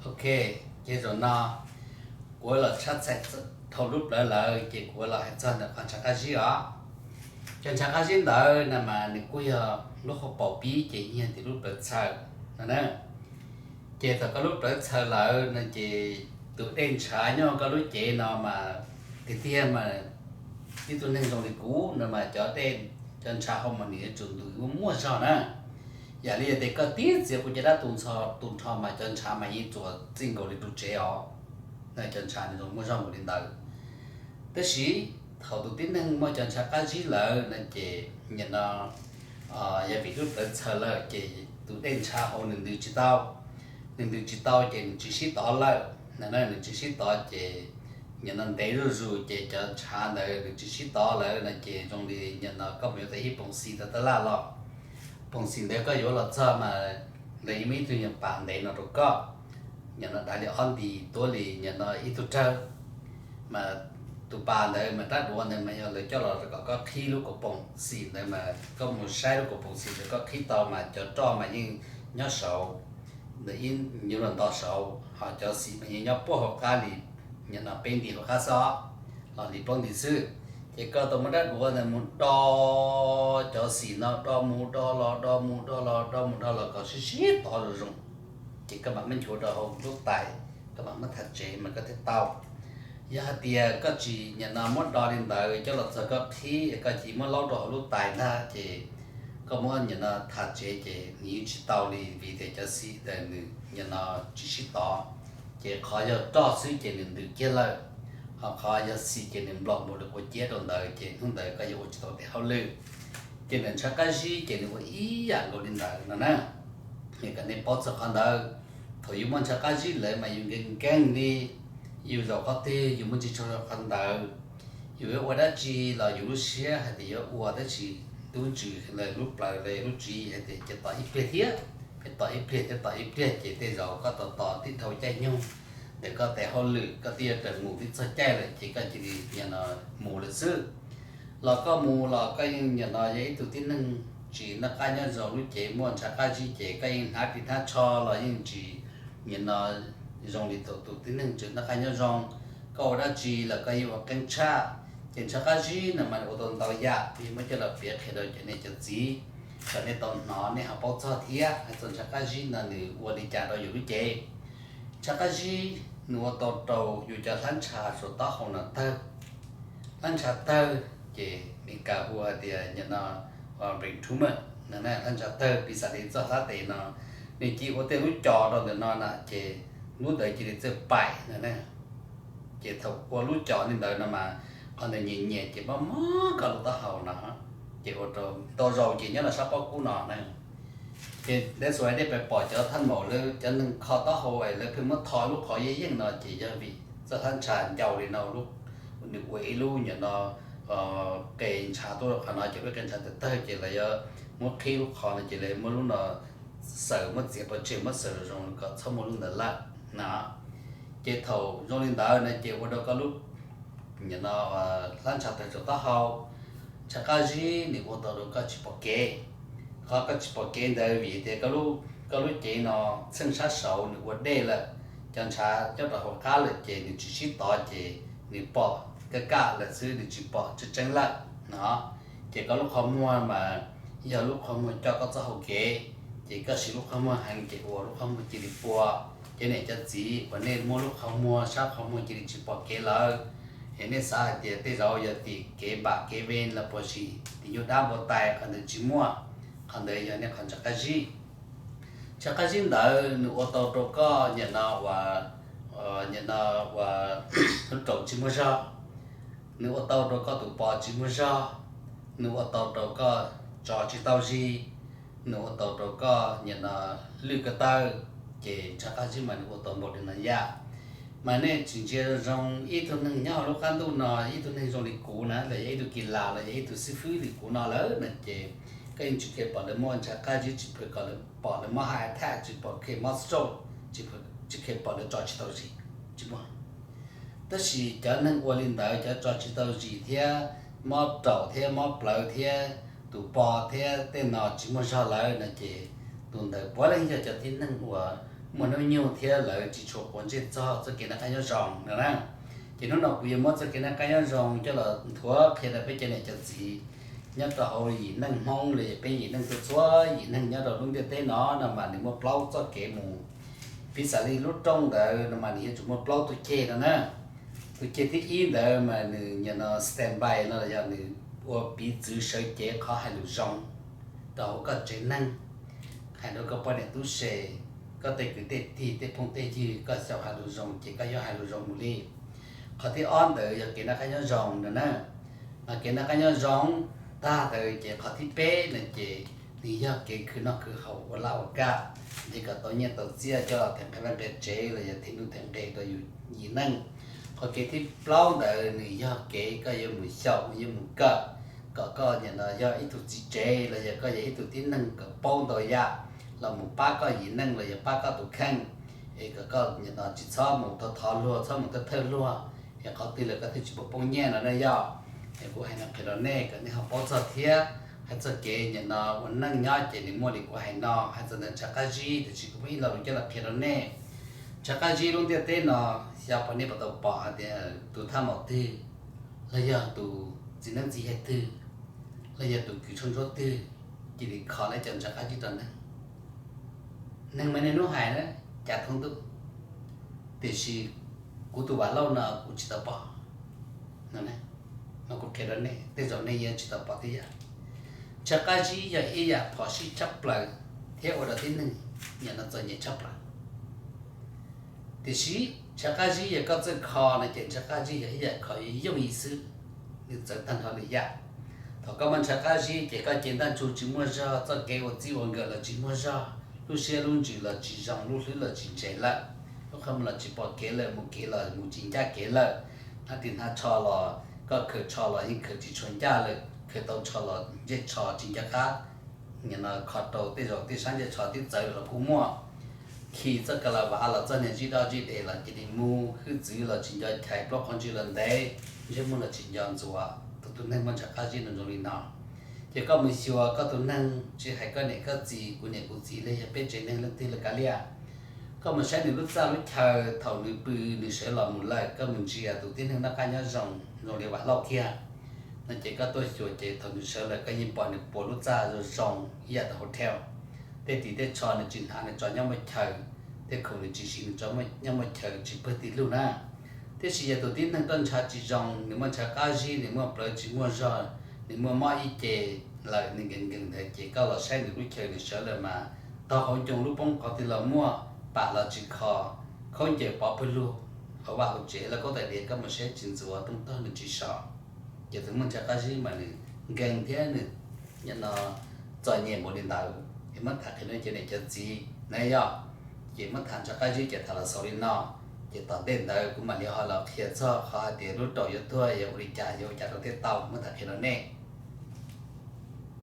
Ok, ces zaum no kuv los tshaj txhais dhau lub plawv lawm ces kuv los hais txog ntawm qhov ntshav qab zib os. Cov ntshav qab zib ntawd no mas nws kuj yog lub hauv paus pib ces yog tias lub plawv txhaws no na. Ces thaum koj lub plawv txhaws lawm no ces tus dej ntshav nyob koj lub cev no mas tiag tiag mas ib tug neeg zoo li kuv no mas cov dej, cov ntshav hauv mas nws yuav tsum ntuj muaj zog na. Yam li yog tias koj tib txiav kuv caj dab tu nrho mas cov ntshav mas yeej txuas txij nkaus li ru tsev os. Cov ntshav nws zoo muaj zog nkaus li ntawd. Tab sis thaum tus tib neeg muaj cov ntshav qab zib lawm no ces nim no yog vim lub plawv txhaws lawm ces tus dej ntshav hauv nws ntws tsis tau, nws ntws tsis tau ces nws tsis sib tov lawm no, nws tsis sib tov ces nim no ntev zuj zus ces cov ntshav ntawd nws tsis sib tov lawm no ces zoo li nim no koj mus yuav tau ib poos xis tau tab laj los, poos xis ntawd koj yuav los txog mas lawv yeej muaj ib tug nyuag pas ntev no rau koj, nim no dav li ob nti tuav li nim no ib tug rawg, mas tus pas ntawd mas rab duav ntawd mas yog lawv coj los kom koj qhib lub kaus poos xis ntawd mas koj mus saib lub kaus poos xis ntawd koj qhib tau mas cov roj mas yeej nyob saud, ntawm ib nyuag los nto saud ho cov xis mas yeej nyob puag hauv qab li nim no peb nti hauv qab xwb, los li plaub nti xwb. Ces koj tau muab rab duav ntawd mus do cov xis no do mus do los do mus do los do mus do los kom sib sib tov zoo zoo, ces koj mam muab nchuav rau hauv lub tais, koj mam muab tham tsev mas koj thiaj tau. Yog hais tias koj tsis nim no muab do li ntawd coj los txog koj qhib koj cia li muab laub rau hauv lub tais ntag ces koj muab nim no tham tsev ces nws yeej tsis tau li vim tias cov xis ntawd nws nim no tsis sib tov, ces qhov yog roj xwb ces nws ntws kiag lawm, ho qhov yog xis ces nws nplom npaum li quav ciab rau ntawd ces hnub ntawd koj yuav ua tsis tau tej hauj lwm. Ces ntawm ntshav qab zib ces nws ua ib yam nkaus li ntawd no na. Kom nej paub txog qhov ntawd, thaum yus muaj ntshav qab zib lawm mas yus nkees nkees li, yus zaum qhov twg yus muaj tsis tshua qhov ntawd, yus yuav ua dab tsi los yus lub siab hais tias yuav ua tab sis tub ntsws lawm lub plawv lawm lub tswv yim hais tias cia tos ib pliag thiab, pheej tos ib pliag thiab tos ib pliag ces tej zaum koj tos tos tib dhau caij nyoog ntawm koj tes hauj lwm koj twb yuav raws mus twb txog caij lawm ces koj cia li nim no mus lawm xwb. Los koj mus los koj yeej nim no yog ib tug tib neeg tsis noj qab nyob zoo lub cev muaj ntshav qab zib ces koj yeej hnav ris hnav tsho los yeej tsis nim no zoo li thaum tus tib neeg tseem noj qab nyob zoo. Koj ua dab tsi los koj yeej ua qeeb tshaj. Ces ntshav qab zib no mas ua tau ntau yam, kuv yuav muab coj los piav qhia rau cov niam cov txiv kom nej tau hnov nej ho paub txog thiab hais txog ntshav qab zib no nws ua li cas rau yus lub cev. Ntshav qab zib nws ua tau rau yus cov hlab ntsha saum taub hau no tawg. Hlab ntsha tawg ces Meskas hu hais tias nim no brain tumor, hlab ntsha tawg piv xam li txoj hlab tes no, nws cia li ua tej lub co rau ntawm no na ces lub ntawd cia li txawj paim no na. Ces thaum ua lub co li ntawd no mas qhov ntawd nyias nyias ces mob mob koj lub taub hau no, ces ua rau ntau zaus ces nyob rau sab pob kub no na. Ces ntawd xus hais nej pom cov thaj maum lawv cov neeg kho taub hau lawv pheej muab tho lub qhov yeej yeej no ces yog vim txoj hlab ntsha ncau li no, nws ua ib lub nim no qe ntsha tuaj rau qhov no ces lub qe ntsha tawg tawg ces lawv yuav muab qhib lub qhov no ces lawv muab lub no xaws, muab txiav pov tseg muab xaws zoo kom txhob muaj lub ntawd lawm no. Ces thaum zoo li ntawd no ces ua rau koj lub nim no hlab ntsha tawg saum taub hau. Ntshav qab zib nws ua tau rau koj tsis pom kev. Qhov koj tsis pom kev ntawd vim tias koj lub cev no txheej sab saud nws ua dej lawm, cov ntshav nyob rau hauv qab lawm ces nws tsis sib tov ces nws pom kaj kaj lawm xwb, nws tsis pom tseeb tseeb lawm no. Ces koj lub qhov muag mas yog lub qhov muag coj koj txoj hau kev, ces koj siv lub qhov muag heev ces ua lub qhov muag cia li pua. Cov niam cov txiv uas nej muaj lub qhov muag sab qhov muag cia li tsis pom kev lawm, es nej xav hais tias tej zaum yog tim kev npam kev ve los puas sim tim nyuag dab npua tais, qhov ntawd tsis muaj. Qhov ntawd yog nej qhov ntshav qab zib. Ntshav qab zib ntawd nws ua tau rau koj nim no uas, nim no uas lub raum tsis muaj zog, nws ua tau rau koj tus pos tsis muaj zog, nws ua tau rau koj tso tsis tau zis, nws ua tau rau koj nim no lwj ko taw, ces ntshav qab zib mas nws ua tau npaum li no yam. Mas nej tsis ntsia zoo ib tug neeg nyob hauv lub qab ntuj no, ib tug neeg zoo li kuv na, los yog ib tug kis las los yog ib tug xib fwb li kuv no lawm no ces koj yeej tsis kheev pom lawv muaj ntshav qab zib, tsis kheev pom lawv mob heart attack, tsis kheev pom lawv mob stroke, tsis kheev pom lawv tso tsis tau zis, tsis muaj. Tab sis cov neeg ua li ntawd, cov tso tsis tau zis thiab mob raum thiab mob plawv thiab tus pos thiab tej no tsis muaj zog lawm no ces tus ntawd puav leej yog cov tib neeg uas muaj hnub nyoog thiab lawv tsis tshua quav ntsej txog txoj kev noj qab nyob zoo no na. Ces hnub no kuv yuav muab txoj kev noj qab nyob zoo coj los nthuav qhia rau peb cov niam cov txiv nyob rau hauv yim neeg Hmoob los yog peb yim neeg txhua txhua yim neeg nyob rau lub ntiaj teb no no mas nws muaj plaub txoj kev mus. Piv xam li lub rooj ntawd no mas nws yuav tsum muaj plaub tus ceg no na. Tus ceg thib ib ntawd mas nws nyuam no stand by no los yog nws ua piv txwv sawv cev qhov hais lus zoo rau hauv koj tsev neeg, hais rau koj poj niam tub se, koj tej kwv tej tij tej phooj tej ywg, koj xyaum hais lus zoo ces koj yuav hais lus zoo mus li. Qhov thib ob ntawd yog kev noj qab nyob zoo no na. Mas kev noj qab nyob zoo tag ntawd ces qhov thib peb no ces nws yog kev khwv noj khwv haus ua laj ua kam, ntes kom tau nyiaj tau txiaj coj los them qab vaj nqe tsev los yog them nuj them nqe rau yus yim neeg. Qhov kev thib plaub ntawd nws yog kev koj yuav mus xyaum yuav mus kawm, kom koj nyuam no yog ib tug txiv tsev los yog koj yog ib tug tib neeg kom paub ntau yam los mus pab koj yim neeg los yog pab koj tus kheej, es kom koj nyuam no tsis txhob mus thov thov luag, txhob mus thawj thawj luag, es qhov twg los koj thiaj tsis poob poob nyiaj no na yog. Es kuv hais no qhia rau nej kom nej ho paub txog thiab. Hais txog kev nyuam no ua neej nyob ces nws muaj li kuv hais no, hais txog ntawm ntshav qab zib tiam sis kuv muaj ib lo lus coj los qhia rau nej. Ntshav qab zib lub ntiaj teb no, xyov puas nej puas tau pom hais tias tus thaj maum twg los yog tus txiv neeb txiv yaig twg los yog tus kws tshuaj ntsuab twg cia li kho lawv cov ntshav qab zib rau neeg. Neeg mas niaj hnub hais na, cav thoob ntuj, tiam sis kuv tus vam lauj no kuv tsis tau pom no. Mas kuv qhia rau nej, tej zaum nej yeej tsis tau pom twb yog. Ntshav qab zib yog ib yam phom sij tshaj plaws thiab ua rau tib neeg nyuam no txom nyem tshaj plaws. Tiam sis ntshav qab zib yog koj txawj kho no ces ntshav qab zib yog ib yam kho yooj yim xwb, nws txawv tag nrho lwm yam. Thaum koj muaj ntshav qab zib ces koj cev ntaj ntsug tsis muaj zog, txoj kev ua txij ua nkawm los tsis muaj zog, lub siab lub ntsws los tsis zoo, lub hlwb los tsis ntse lawm, lub qhov muag los tsis pom kev lawm, mus kev los mus tsis ncaj kev lawm, hnav ris hnav tsho los koj khaws tsho los yeej khaws tsis tshua ncaj lawm, khaws tau tsho los ntsej tsho tsis nco qab, nyuam no kho rau tej zaum tej sab ntsej tsho twb txawv los kuj muaj. Khi txoj ka la vas los txoj niag zib dob zib dev los cia li mus, hwj txwv los tsis nco chais, plaub qhov ntswg los ntev, ntsej muag los tsis nco ntxuav. Thaum tus neeg muaj ntshav qab zib no zoo li no, ces koj mus xyuas koj tus neeg, tsis hais koj niam koj txiv, kuv niam kuv txiv los yog peb tsev neeg leej twg los kav liam, koj mus saib nws lub txaj lub chaw thaum nws pw nws sawv los mus lawm, koj mus ntsia tus tib neeg noj qab nyob zoo zoo li vam lauj kiag no ces koj tuaj xyuas ces thaum nws sawv lawm koj yeej pom nws puas lub txaj zoo zoo ib yam tus hotel. Tej ris tej tsho nws tsis hnav, nws tso nyob muaj chaw, tej khoom nws tsis siv, nws tso nyob muaj chaw tsis pawg tib lug na. Tiam sis yog tus tib neeg tuaj ntshav tsis zoo, nws muaj ntshav qab zib, nws muaj plawv tsis muaj zog, nws muaj mob ib ce lawm, nws nkees nkees ntawd ces koj los saib nws lub chaw nws sawv lawm mas taug hauv ncoo lub poob qhov twg los muaj, pam los tsis kho, khaub ncaws pov pawg lug hauv vaj hauv tsev, lub kaub tais diav koj mus saib tsis ntxuav, rooj tog nws tsis so. Ces tus muaj ntshav qab zib mas nws nkees thiab nws nyuam no txom nyem npaum li ntawd. Es muab tham qhia rau cov niam cov txiv na yog, ces muab tham ntshav qab zib ces tham los xaus li no. Ces tom ntej ntawd kuv mam li ho los qhia txog qhov hais tias lub raum yuav tuag yuav ua li cas, yuav ua cas rau thiaj tau, muab tham qhia rau nej.